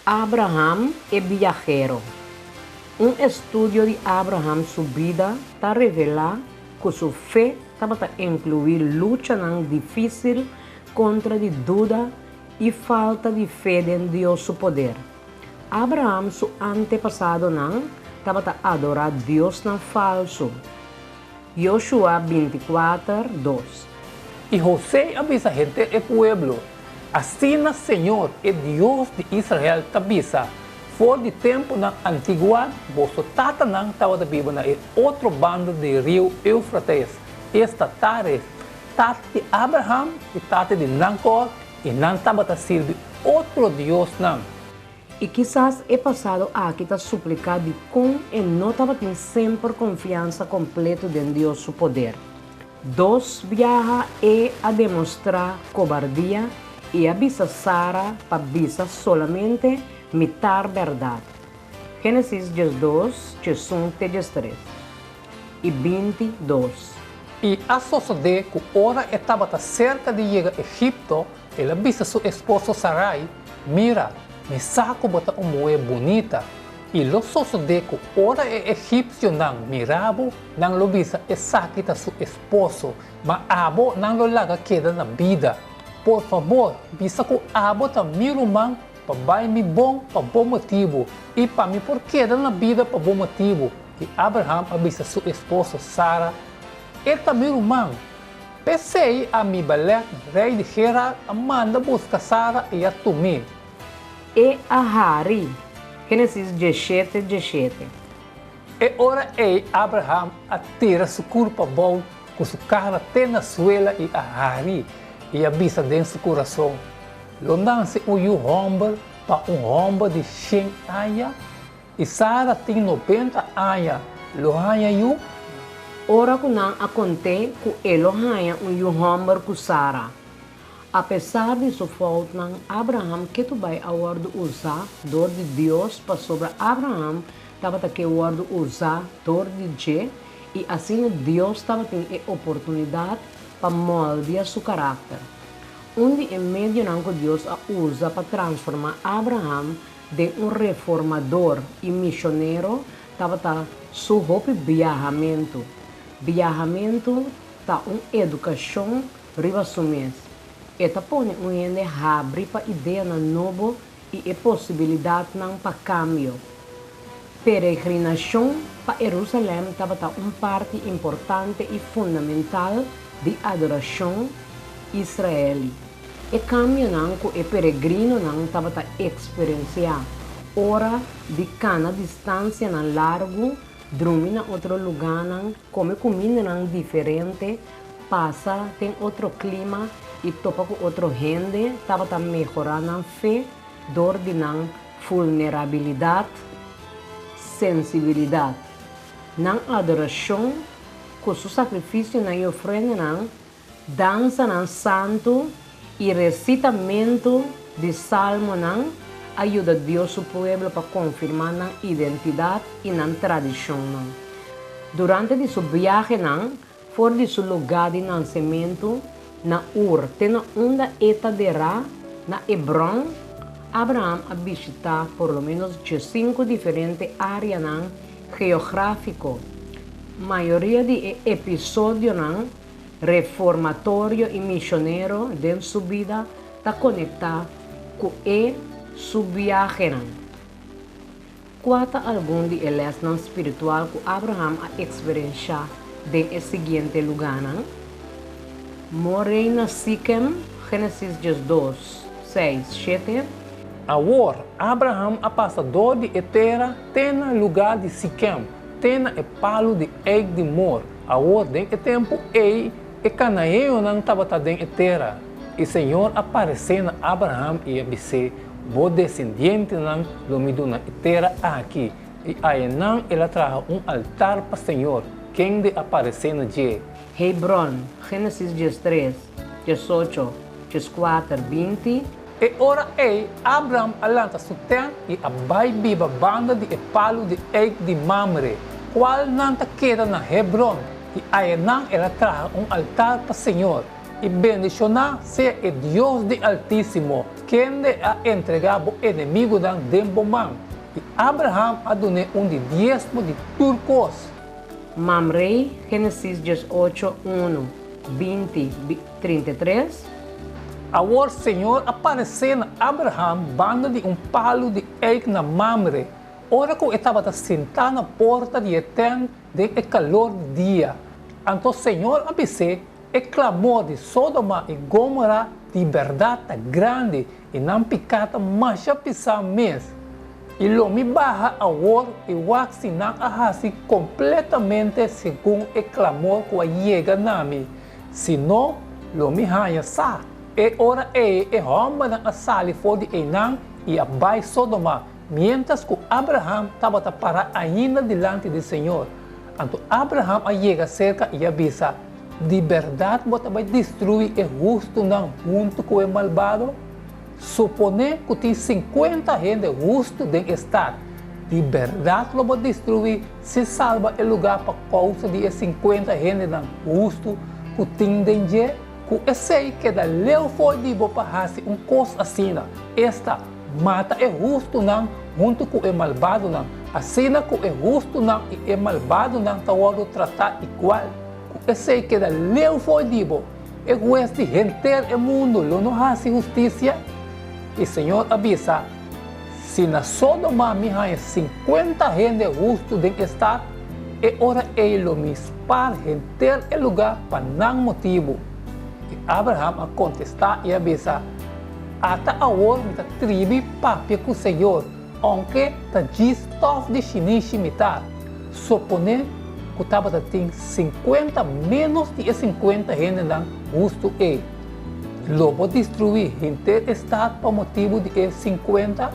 Abraham e biahero. Un estudio di Abraham su bida ta revelá ku su fe tabata inkluí luchanan difísil kontra di duda i falta di fe den Dios su poder. Abraham su antepasadonan tabata adorá diosnan falsu. Joshua 24, 2. I Hosé a bisa henter e pueblo, Asina señor, e Dios di Israel, ta bisa, For di tempunan antiguat boso tatanan tabata biba na e otro banda di riu Eufrates, esta Tare, tata di Abraham i tata di Nakor, i nan tabata sirbi otro diosnan. I kisas e pasado aki ta supliká dikon e no tabatin semper konfiansa kompleto den Dios su poder. Dos biaha e a demostrá kobardia i a bisa Sara pa bisa solamente mitar bèrdat. Génesis 12, 11 te 13 i 22. I a sosodé ku ora e tabata serka di yega Egipto, el a bisa su esposo Sarai, Mira, mi sa ku bo ta un muhé bunita, i lo sosodé ku ora e egipsionan mira bo, nan lo bisa, Esaki ta su esposo, ma abo nan lo laga keda na bida. Por fabor, bisa ku abo ta mi ruman pa bai mi bon pa bo motibu, i pa mi por keda na bida pa bo motibu. I Abraham a bisa su esposo Sara, E ta mi ruman. P'esei Amibalek, rei di Gerar, a manda buska Sara i a tum'é. E a hari. Génesis 17, 17. E ora ei Abraham a tira su kurpa abou ku su kara te na suela i a hari, i a bisa den su kurason, Lo nanse un yu hòmber pa un hòmber di shen aña? I Sara tin 90 aña, lo haña yu? Ora ku nan a kont'é ku e lo haña un yu hòmber ku Sara. Apesar di su foutnan, Abraham ketu bai a wòrdu usá dor di Dios pasobra Abraham tabata ke wòrdu usá dor di dje i asina Dios tabatin e oportunidat pa mòldia su karakter. Un di e medionan ku Dios a usa pa transformá Abraham den un reformador i misionero tabata su hopi biahamentu. Biahamentu ta un edukashon riba su mes. E ta pone un hende habri pa ideanan nobo i e posibilidatnan pa kambio. Peregrinashon pa Herusalèm tabata un parti importante i fundamental di adorashon israelí. E kambionan ku e peregrinonan tabata eksperensiá ora di kana distansianan largu, drumi na otro lugánan, kome kumindanan diferente, pasa den otro klima i topa ku otro hende tabata mehorá nan fe dor di nan vulnerabilidat, sensibilidat. Nan adorashon ku su sakrifisionan i ofrendanan, dansanan santu i resitamentu di salmonan a yuda Dios su pueblo pa konfirmá nan identidat i nan tradishonnan. Durante di su biahenan for di su lugá di nansementu na Ur te na unda e ta derá, na Hebròn, Abraham a bishitá por lo ménos 15 diferente áreanan geográfiko. Mayoria di e episodionan reformatorio i misionero den su bida ta konektá ku e su biahenan. Kua ta algun di e lèsnan spiritual ku Abraham a eksperenshá den e siguiente lugánan? Morei na Sikem, Génesis 12, 6, 7. Awor, Abraham a pasa dor di e tera te na lugá di Sikem, te na e palu di eik di Mor. Awor, den e tempu ei, e kanaeonan tabata den e tera. I señor a paresé na Abraham i a bis'é, Bo desendientenan lo mi duna e tera aki. I ayanan el a traha un altar pa señor, kende a paresé na dje. Hebron, Génesis 13, 18, 14, 20. E ora ei Abraham a lanta su tènt i a bai biba banda di e palu di eik di Mamre, kual nan ta keda na Hebron, i ayanan el a traha un altar pa señor. I bendishoná sea e Dios di Altísimo, kende a entregá bo enemigunan den bo man. I Abraham a dun'é un di diesmo di tur kos. Mamre, Génesis 18, 1, 20, 33. Awor Señor a paresé na Abraham banda di un palu di eik na Mamre, ora ku e tabata sintá na porta di e tènt den e kalor di dia. Anto Señor a bis'é, E klamor di Sodoma i Gomora di bèrdat ta grandi i nan piká ta masha pisá mes. I lo mi baha awor i wak si nan a hasi kompletamente segun e klamor ku a yega na mi. Si no, lo mi haña sa. E ora ei e hòmbernan a sali for di einan i a bai Sodoma, miéntras ku Abraham tabata pará ainda dilanti di señor. Anto Abraham a yega serka i a bisa, Di bèrdat bo ta bai destruí e hustunan huntu ku e malbado? Suponé ku tin sinkuenta hende hustu den e stat, di bèrdat lo bo destruí sin salba e lugá pa kousa di e sinkuenta hendenan hustu ku tin den dje? Ku esei keda leu for di bo pa hasi un kos asina, esta, mata e hustunan huntu ku e malbadonan, asina ku e hustunan i e malbadonan ta wòrdu tratá igual. Ku esei keda leu for di bo, e hues di henter e mundu lo no hasi hustisia? I Señor a bisa, Si na Sodoma mi haña sinkuenta hende hustu den e stat, e ora ei lo mi spar henter e lugá pa nan motibu. I Abraham a kontestá i a bisa, Ata awor mi ta tribi papia ku Señor, ounke ta djis stòf di shinishi mi ta. Suponé ku tabata tin sinkuenta ménos di e sinkuenta hendenan hustu ei. Lo bo destruí henter e stat pa motibu di e sinkuenta?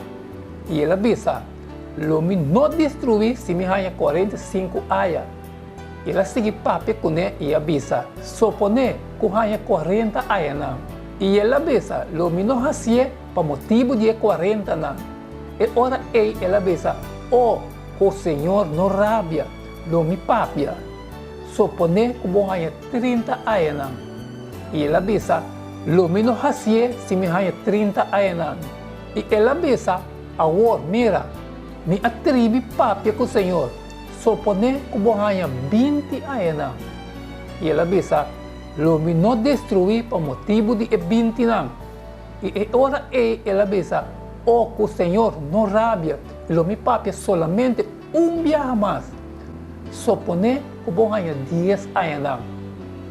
I el a bisa, Lo mi no destruí si mi haña 45 aya. El a sigui papia kuné i a bisa, Soponé ku haña kuarenta ayanan. I el a bisa, Lo mi no hasié pa motibu di e kuarentanan. E ora ei el a bisa, O, ku Señor no rabia, lo mi papia. Soponé ku bo haña 30 ayanan. I el a bisa, Lo mi no hasié si mi haña 30 ayanan. I el a bisa, Awor, mira, mi a tribi papia ku Señor, soponé ku bo haña 20 ayanan. I el a bisa, Lo mi no destruí pa motibu di e bintinan. I e ora ei el a bisa, O ku Señor no rabia, i lo mi papia solamente un biaha mas. Soponé ku bo haña 10 ayanan.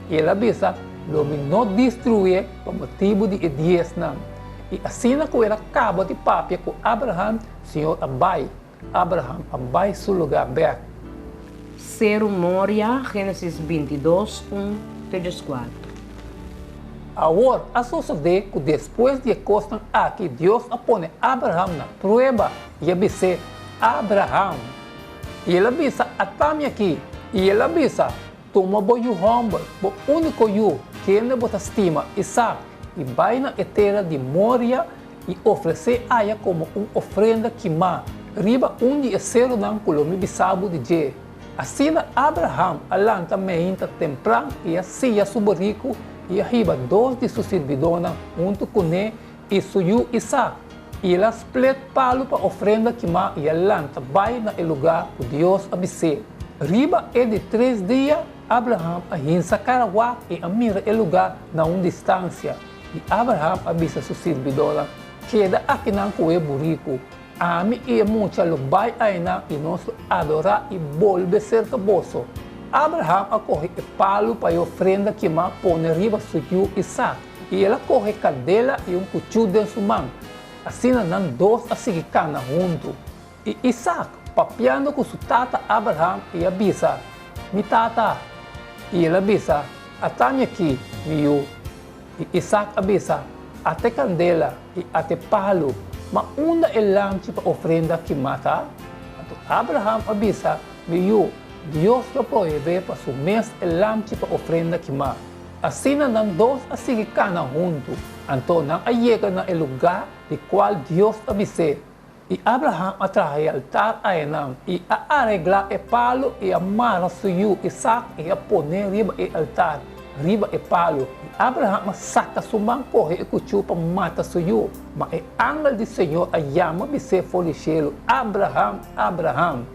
I el a bisa, Lo mi no destruié pa motibu di e diesnan. I asina ku el a kaba di papia ku Abraham, Señor a bai. Abraham a bai su lugá bèk. Seru Moria, Génesis 22, 1 te 14. Awor, a sosodé ku despues di e kosnan aki Dios a pone Abraham na prueba i a bis'é, Abraham! I el a bisa, Ata mi aki! I el a bisa, Tuma bo yu hòmber, bo úniko yu, kende bo ta stima, Isak, i bai na e tera di Moria i ofresé aya komo un ofrenda kimá riba un di e serunan ku lo mi bisa bo di dje. Asina Abraham a lanta meinta tempran i a sia su buriku i a hiba dos di su sirbidónan huntu kuné i su yu Isak, i el a splet palu pa ofrenda kimá i a lanta bai na e lugá ku Dios a bis'é. Riba e di tres dia, Abraham a hinsa kara wak i a mira e lugá na un distansia. I Abraham a bisa su sirbidónan, Keda akinan ku e buriku. Ami i e mucha lo bai einan i nos lo adorá i bolbe serka boso. Abraham a kohe e palu pa e ofrenda kimá pone riba su yu Isak, i el a kohe kandela i un kuchú den su man. Asina nan dos a sigui kana huntu. I Isak, papiando ku su tata Abraham, i a bisa, Mi tata! I el a bisa, Ata mi aki, mi yu. I Isak a bisa, Ata e kandela i ata e palu, ma unda e lamchi pa ofrenda kimá ta? Anto Abraham a bisa, Mi yu, Dios lo prohibé pa su mes e lamchi pa ofrenda kimá. Asina nan dos a sigui kana huntu. Anto nan a yega na e lugá di kual Dios a bis'é. I Abraham a traha e altar ayanan, i a areglá e palu, i a mara su yu Isak, i a pon'é riba e altar. riba e palu. I Abraham a saka su man kohe e kuchú pa mata su yu. Ma e angel di señor a yama bis'é for di shelu, Abraham, Abraham!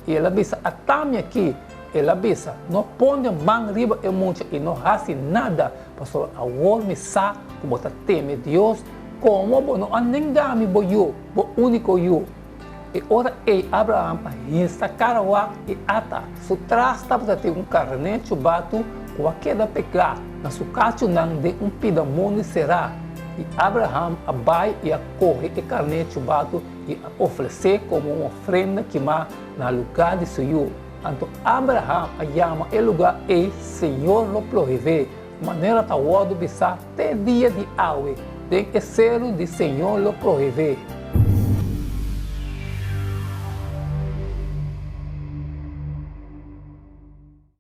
I el a bisa, Ata mi aki. El a bisa, No pone man riba e mucha i no hasi nada, pasobra awor mi sa ku bo ta teme Dios, komo bo no a nenga mi bo yu, bo úniko yu. E ora ei Abraham a hinsa kara wak i ata, su tras tabata tin un karné chubatu ku a keda pegá na su kachunan den un pida mondi será. I Abraham a bai i a kohe e karné chubatu i a ofresé komo un ofrenda kimá na lugá di su yu. Anto Abraham a yama e lugá ei Señor lo proveé, manera ta wòrdu bisá te dia di awe, Den e seru di Señor lo proveé.